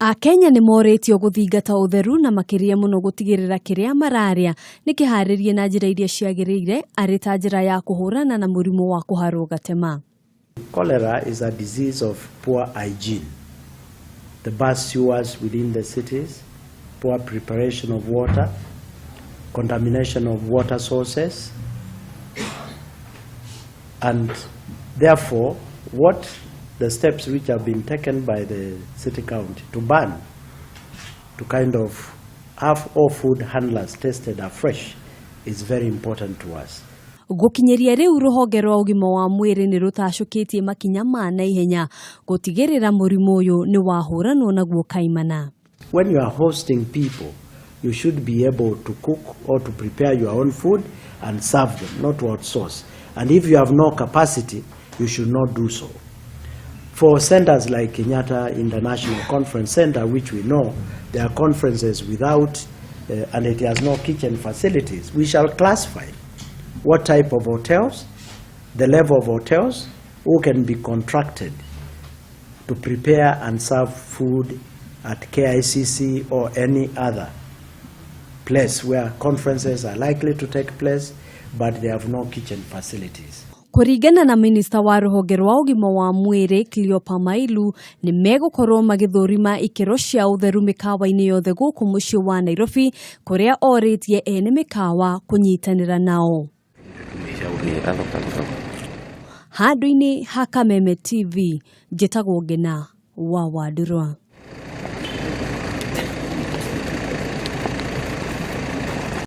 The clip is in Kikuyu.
Akenya nĩ morĩtio gũthingata ũtheru na makĩria mũno gũtigĩrĩra kĩrĩa mararĩa nĩ kĩharĩrie na njĩra iria ciagĩrĩire arĩ ta njĩra ya kũhũrana na mũrimũ wa kũharwo gatema. Cholera is a disease of poor hygiene. The bus sewers within the cities, poor preparation of water, contamination of water sources, and therefore what the steps which have been taken by the city county to ban, to kind of have all food handlers tested afresh is very important to us. Gũkinyĩria rĩu rũhonge rwa ũgima wa mwĩrĩ nĩ rũtacũkĩtie makinya ma naihenya gũtigĩrĩra mũrimũ ũyũ nĩ wahũranwo naguo kaimana. When you are hosting people, you should be able to cook or to prepare your own food and serve them, not to outsource. And if you have no capacity, you should not do so. For centers like Kenyatta International Conference Center, which we know there are conferences without, and it has no kitchen facilities, we shall classify what type of hotels, the level of hotels, who can be contracted to prepare and serve food at KICC or any other place where conferences are likely to take place, but they have no kitchen facilities. Kũringana na minista wa rũhonge rwa ũgima wa mwĩrĩ Cleopa Mailu, nĩ megũkorwo magĩthũrima ikĩro cia ũtheru mĩkawa-inĩ yothe gũkũ mũciĩ wa Nairobi, kũrĩa orĩtie ene mĩkawa kũnyitanĩra nao. Handũ-inĩ ha Kameme TV, njĩtagwo Ngĩna wa Wandũrwa.